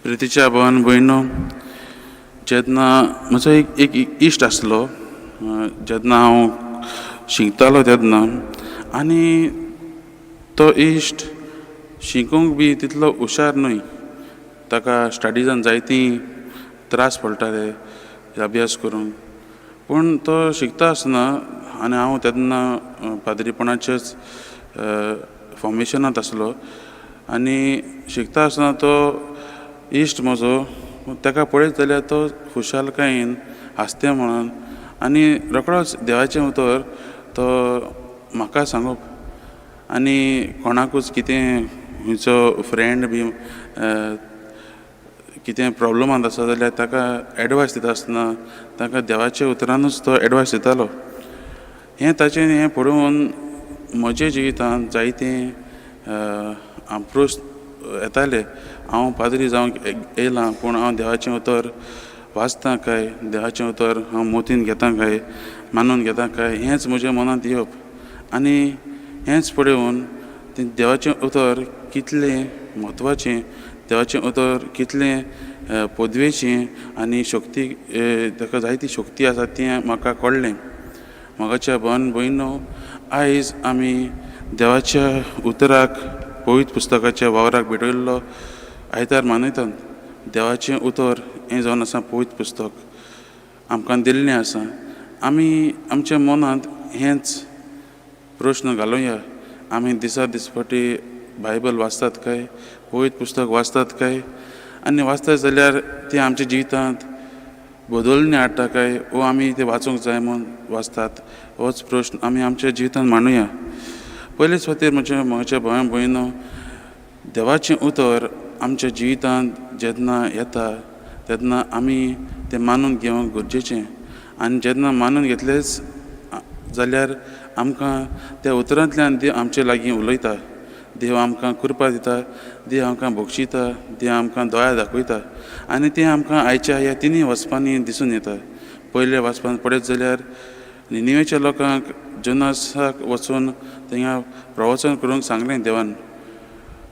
प्रितीच्या भावान भयणो, जेन्ना म्हजो एक एक इश्ट आसलो, जेन्ना हांव शिकतालो तेन्ना, आनी तो इश्ट शिकूंक बी तितलो हुशार न्हय. ताका स्टडिजान जायतीं त्रास पडटाले अभ्यास करूंक. पूण तो शिकता आसतना आनी हांव तेन्ना पाद्रीपणाचेच फॉर्मेशनांत आसलो आनी शिकता आसतना तो इश्ट म्हजो, ताका पळयत जाल्यार तो खुशालकायेन हांसत्या मनान आनी रोखडोच देवाचें उतर तो म्हाका सांगप आनी कोणाकूच कितें खंयचो फ्रेंड बी कितें प्रोब्लमांत आसा जाल्यार ताका एडवायस दिता आसतना ताका देवाच्या उतरानूच तो एडवायस दितालो. हें ताचें हें पळोवन म्हज्या जिवितांत जायतें प्रस्न येताले. हांव पाद्री जावंक येयलां, पूण हांव देवाचें उतर वाचतां काय, देवाचें उतर हांव मतीन घेता काय, मानून घेता काय, हेंच म्हज्या मनांत येवप. आनी हेंच पळोवन देवाचें उतर कितलें म्हत्वाचें, देवाचें उतर कितलें पदवेचें आनी शक्ती, ताका जायती शक्ती आसा तें म्हाका कळ्ळें. मोगाच्या भावान भयणो, आयज आमी देवाच्या उतराक, पवित्र पुस्तकाच्या वावराक भेटयल्लो आयतार मनयतात. देवाचें उतर हें जावन आसा पवित्र पुस्तक आमकां दिल्लें आसा. आमी आमच्या मनांत हेंच प्रश्न घालुया, आमी दिसा दिसपटी बायबल वाचतात काय, पवित्र पुस्तक वाचतात काय, आनी वाचतात जाल्यार तें आमच्या जिवितांत बदलणी हाडटा काय, वो आमी तें वाचूंक जाय म्हूण वाचतात, होच प्रश्न आमी आमच्या जिवितांत मांडुया. पयलेच खातीर म्हज्या म्हज्या भावां भयणो, देवाचें उतर आमच्या जिवितांत जेन्ना येता तेन्ना आमी तें मानून घेवंक गरजेचें, आनी जेन्ना मानून घेतलेच जाल्यार आमकां त्या उतरांतल्यान देव आमचे लागीं उलयता. देव आमकां कृपा दिता, देव आमकां बक्षिता, देव आमकां दया दाखयता आनी तें आमकां आयच्या ह्या तिनूय वचपांनी दिसून येता. पयल्या वाचपान पळयत जाल्यार निनिवेच्या लोकांक जोनासाक वचून थिंगा प्रवचन करूंक सांगलें देवान,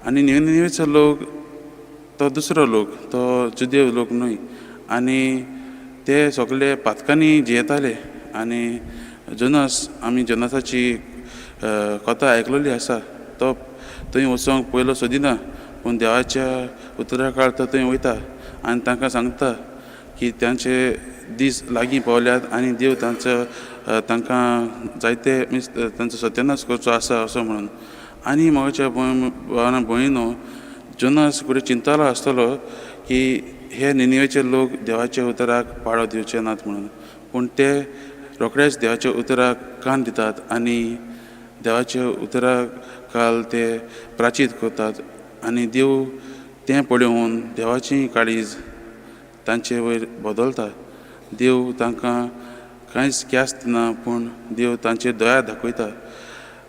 आनी निनिवेचो लोक तो दुसरो लोक, तो जुदेव लोक न्हय, आनी ते सगळे पातकांनी जियेताले. आनी जोनास, आमी जोनासाची कथा आयकलेली आसा, तो थंय वचोंक पयलो सोदिना, पूण देवाच्या उतरा काळ तो थंय वयता आनी तांकां सांगता की तांचे दीस लागीं पावल्यात आनी देव तांचो तांकां जायते मिन्स तांचो सत्यानाश करचो आसा असो म्हणून. आनी म्हज्या भावान भयणो, जोनास फुडें चिंतालो आसतलो की हे निनिवेचे लोक देवाच्या उतराक पाळो दिवचे नात म्हणून, पूण ते रोखडेच देवाच्या उतराक कान दितात आनी देवाच्या उतराक काल ते प्राचीत करतात आनी देव तें पळोवन देवाची काळीज तांचे वयर बदलता. देव तांकां कांयच ख्यास्त दिना, पूण देव तांचेर दया दाखयता.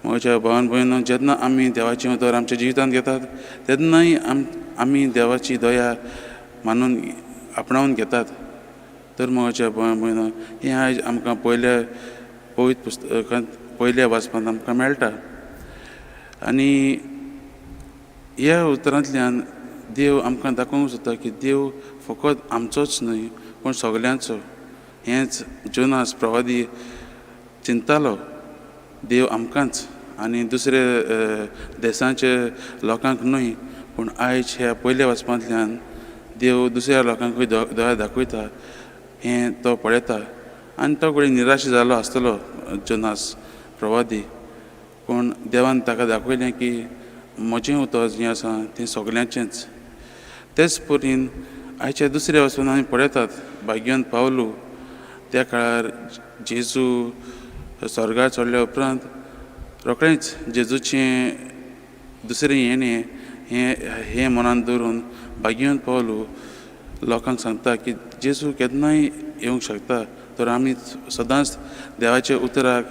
म्हज्या भावान भयणो, जेन्ना आमी देवाचें उतर आमच्या जिवितांत घेतात तेन्नाय आमी देवाची दया मानून आपणावन घेतात. तर म्हज्या भावान भयणो, हें आयज आमकां पयल्या पवित्र पुस्तकांत पयल्या वाचपांत आमकां मेळटा. आनी ह्या उतरांतल्यान देव आमकां दाखोवंक सोदता की देव फकत आमचोच न्हय पूण सगल्यांचो. हेंच जोनास प्रवादी चिंततालो, देव आमकांच आनी दुसरे देसांचे लोकांक न्हय, पूण आयज ह्या पयल्या वाचपांतल्यान देव दुसऱ्या लोकांकूय दया दाखयता हें तो पळयता. आनी तो घडये निराश जालो आसतलो जोनास प्रवादी, पूण देवान ताका दाखयलें की म्हजें उतर जें आसा तें सगल्यांचेंच. तेच परीन आयच्या दुसऱ्या वचून आमी पळयतात भाग्यवंत पावलू त्या काळार जेजू स्वर्गार चडल्या उपरांत रोखडेंच जेजूचें दुसरें येणें हें हें मनांत दवरून भाग्यवंत पावलू लोकांक सांगता की जेजू केन्नाय येवंक शकता, तर आमी सदांच देवाच्या उतराक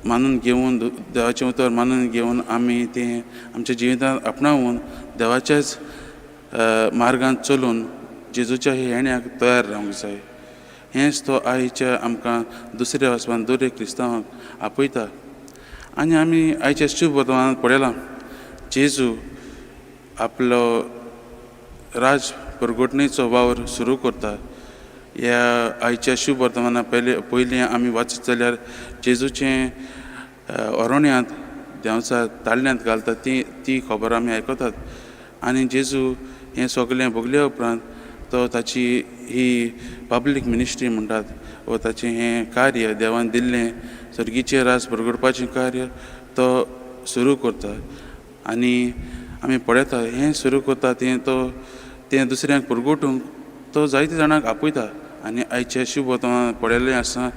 मानून घेवन, देवाचें उतर मानून घेवन आमी तें आमच्या जिवितांत आपणावन देवाच्याच मार्गान चलून जेजूच्या येण्याक तयार रावंक जाय. हेंच तो आयच्या आमकां दुसऱ्या वचपान दर एक क्रिस्तांवाक आपयता. आनी आमी आयच्या शुभ वर्तमानांत पळयलां जेजू आपलो राज परगटणेचो वावर सुरू करता. ह्या आयच्या शुभ वर्तमाना पयले पयलीं आमी वाचत जाल्यार जेजूचें अरण्यांत देंवचार ताळ्यांत घालता ती ती खबर आमी आयकतात आनी जेजू हें सगलें भोगल्या उपरांत तो ताची ही पब्लीक मिनिस्ट्री म्हणटात वा ताचें हें कार्य देवान दिल्लें सर्गीचें राज परगटपाचें कार्य तो सुरू करता. आनी आमी पळयता हें सुरू करता तें तो तें दुसऱ्यांक परगटूंक तो जायते जाणांक आपयता. आनी आयचे शुभ वर्तमानांत पळयल्लें आसा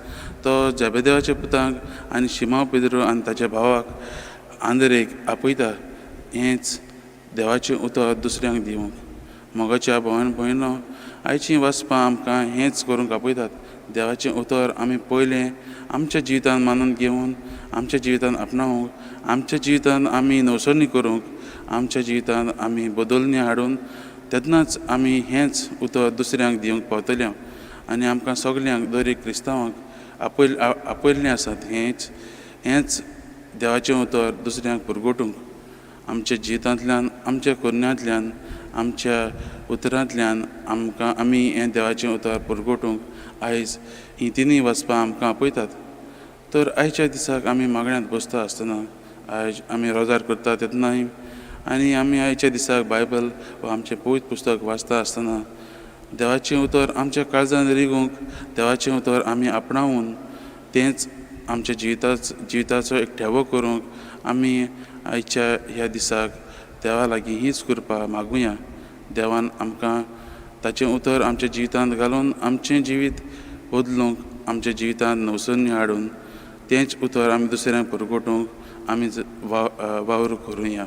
तो जेबेदेवाच्या पुतांक आनी शिमांव पेद्रू आनी ताच्या भावाक आंद्रेक आपयता हेंच देवाचें उतर दुसऱ्यांक दिवंक. मोगाच्या भावान भयणो, आयचीं वाचपां आमकां हेंच करूंक आपयतात. देवाचें उतर आमी पयलें आमच्या जिवितान मानून घेवन आमच्या जिवितान आपणावंक, आमच्या जिवितान आमी नवसरणी करूंक, आमच्या जिवितान आमी बदलणी हाडून तेन्नाच आमी हेंच उतर दुसऱ्यांक दिवंक पावतले. आनी आमकां सगल्यांक दर एक क्रिस्तांवांक आपयल्लें आसात हेंच हेंच देवाचें उतर दुसऱ्यांक परगटूंक. आमच्या जिवितांतल्यान, आमच्या करण्यांतल्यान, आमच्या उतरांतल्यान आमकां आमी हें देवाचें उतर परगटूंक आयज हीं तिनूय वाचपां आमकां आपयतात. तर आयच्या दिसाक आमी मागण्यांत बसता आसतना, आयज आमी रोजार करता तेन्नाय आनी आमी आयच्या दिसाक बायबल वा आमचें पवित्र पुस्तक वाचता आसतना देवाचें उतर आमच्या काळजान रिगूंक, देवाचें उतर आमी आपणावून तेंच आमच्या जिविताचो एक ठेवो करूंक आमी आयच्या ह्या दिसाक देवा लागीं हीच कृपा मागुया. देवान आमकां ताचें उतर आमच्या जिवितांत घालून आमचें जिवीत बदलूंक, आमच्या जिवितांत नवसरणी हाडून तेंच उतर आमी दुसऱ्यांक परगटूंक आमी वावर करुया.